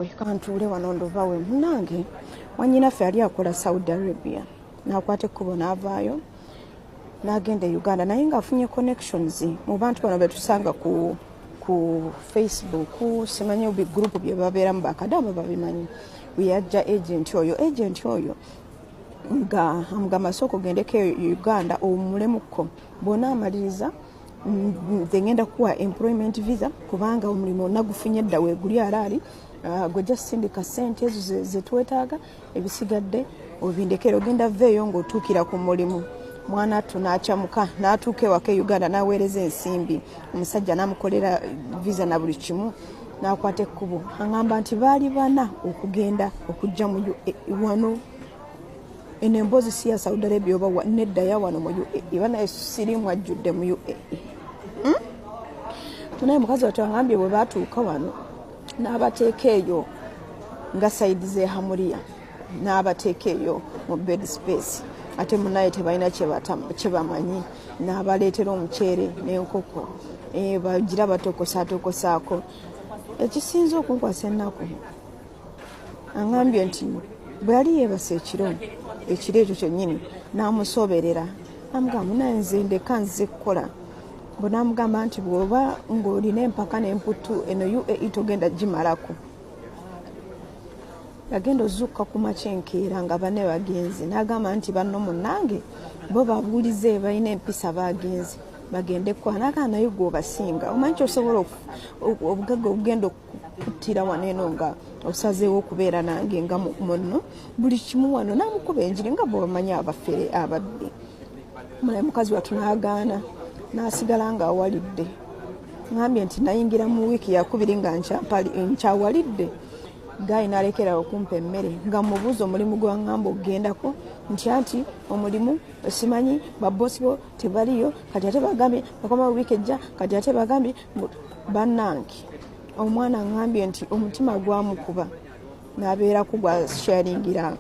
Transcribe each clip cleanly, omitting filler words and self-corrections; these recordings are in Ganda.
Kantuule wano nduvawe. Munange, mwanyinaffe yali akola Saudi Arabia, n'akwata ekkubo n'avaayo n'agenda e Uganda, naye ng'afunye connections mu bantu bano betusanga ku Facebook, simanyi bigroup bye babeeramu, bakadaama babimanyi. Weyajja agent oyo, agent oyo nga amugamba, "Sooka ogendeko e Uganda owummulemu, bw'onaamaliriza nze ngenda kukuwa employment visa, kubanga omulimu nagufunye dda, weeguli alaali gwe jasindika sente ezo zetwetaaga, ebisigadde obindekere, ogenda veeyo ng'otuukira ku mulimu." Mwana attu n'akyamuka n'atuuka ewaka e Uganda, n'aweereza ensimbi, omusajja n'amukolera visa na buli kimu, n'akwata ekkubo. Aŋŋamba nti baali bana okugenda okujja mu wano. Eno emboozi si ya Saudi Arabia oba nedda, ya wano mu UAE. Banaye, sirimu ajjudde mu UAE. Tunaye mukazi wattu aŋambye bwe baatuuka wano n'abateeka eyo nga side z'e Hamuliya, n'abateeka eyo mu bed space, ate munaye tebalina kyebamanyi, n'abaleetera omuceere n'enkoko, bagira batokosaatokosaako. Ekisinza okunkwasa ennaku, aŋambye nti bwe yali yeebasa ekiro, ekiro ekyo kyennyini n'amusoberera, namugamba, "Munaye, nze ndeka, nze kukola." Bwe namugamba nti, "Bw'oba ng'olina empaka n'emputtu, eno UAE togenda gimalako." Yagenda ozuukuka ku makya enkeera nga banne bagenze, n'agamba nti, "Banno munnange bo babuulize, balina empisa, bagenze bagende kukola." N'agamba, "Naye gwe obasinga, omanyi kyosobola obugagga obugenda okukuttira wano eno nga osazeewo okubeera nange nga munno buli kimu wano." N'amukuba enjiri nga bwe bamanyi abafere ababbi. Mulaye mukazi wattu n'agaana, n'asigala nga awalidde. Ŋambye nti nayingira mu wiiki yakubiri nga nkyawalidde. Guy n'alekera okumpa emmere, nga mubuuza omulimu gwe waŋŋamba okugendako, nti anti omulimu simanyi, babosi bo tebaliyo kati, ate bagambye bakoma wiiki ejja, kati ate bagambye. Bannange, omwana aŋŋambye nti omutima gwamukuba, n'abeeraku gwasharingira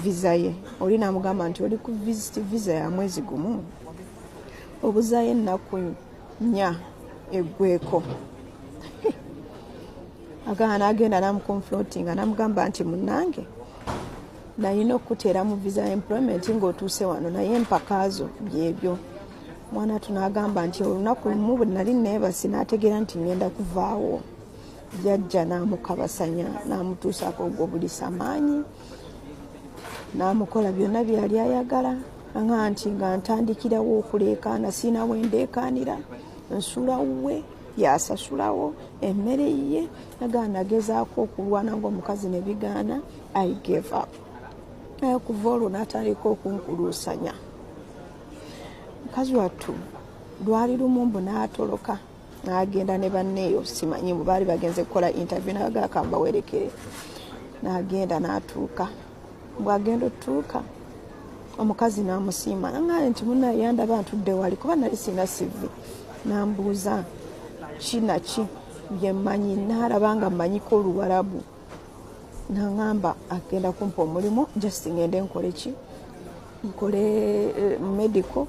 visa ye oli, n'amugamba nti, "Oli ku visit visa ya mwezi gumu, obuzaayo ennaku 4 eggweko." Agamba n'agenda n'amuconfrontinga, n'amugamba nti, "Munnange, nalina okukuteera mu visa employment ng'otuuse wano, naye empaka zo byebyo." Mwana tu n'agamba nti olunaku lumu bwe nali neebasi, n'ategeera nti ngenda kuvaawo, yajja n'amukabasanya, n'amutuusaako ogwo bulisa maanyi, n'amukola byonna bye yali ayagala. Aŋa nti nga ntandikirawo okuleekaana, siina we ndeekaanira, nsulawe, yasasulawo emmere ye. Agamba nagezaako okulwana ng'omukazi ne bigaana, I gave up. Naye okuva olwo n'atandika okunkuluusanya. Mukazi wattu lwali lumu mbu n'atoloka n'agenda ne banneeyo, simanyi mbu baali bagenze kukola interview, nabagamba kambawerekere, n'agenda n'atuuka. Bw'agenda otutuuka, omukazi n'amusiima, naŋŋaye nti, "Munaye, yandaba ntudde wali, kuba nali sina CV, nambuuza ki naki byemmanyi, naalaba nga mmanyiko Oluwarabu, naŋŋamba agenda kumpa omulimu, just ngende nkole ki, nkole medical,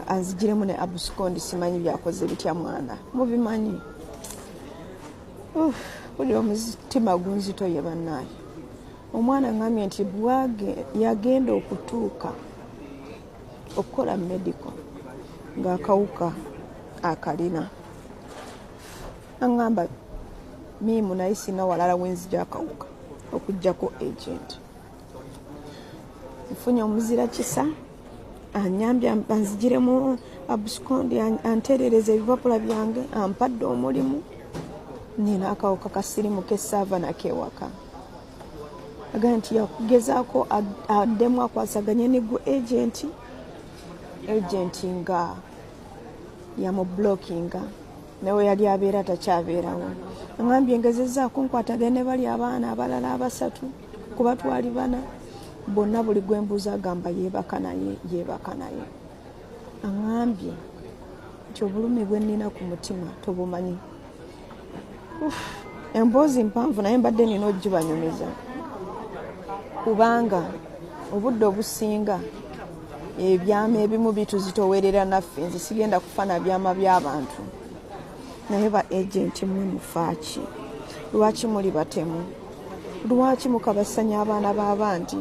anzigiremu ne abscond." Simanyi byakoze bitya, mwana mubimanyi. Buli omutima gunzitoye. Bannaaye, omwana ŋŋambye nti bwage yagenda okutuuka okukola medical ng'akawuka akalina. Aŋŋamba, "Miimu, naye sina walala wenzija akawuka okugjako agent. Nfunye omuzira kisa anyambye anzigiremu abscond, anterereza ebipapula byange, ampadde omulimu, nina akawuka kasirimu kesaava nakewaka." Agamba nti yakugezaako addemu akwasaganye ne gu agent, agent nga yamublockinga, nawe yali abeera takyabeerawo. Aŋambye, "Ngezezaako nkwatagane ne bali abaana abalala abasatu, kuba twali bana, bonna buli gwembuuza agamba yeebaka naye, yeebaka naye." Aŋambye nti, "Obulumi bwe nnina ku mutima tobumanyi." Emboozi mpanvu, naye mbadde nina ogibanyumiza, kubanga obudde obusinga ebyama ebimu bituzitowerera naffe. Nze sigenda kufa na byama by'abantu, naye ba agent mwe mufaaki? Lwaki muli batemu? Lwaki mukabasanya abaana b'abandi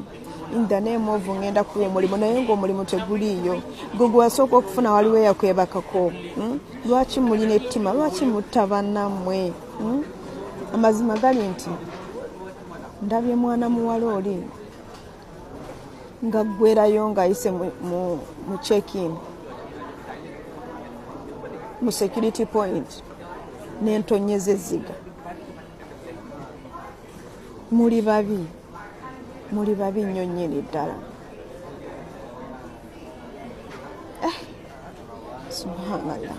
in the name of ngenda kuwa omulimu, naye ng'omulimu teguliiyo? Gwe gwasooka okufuna waliwo eyakwebakako, Lwaki mulina ettima? Lwaki mutta bannammwe, Amazima gali nti ndabye mwana muwala oli nga ggwerayo ng'ayise mu check-in, mu security point, n'entonyeza ezziga. Muli babi, muli babi nnyo nnyini ddala. Subhanallah.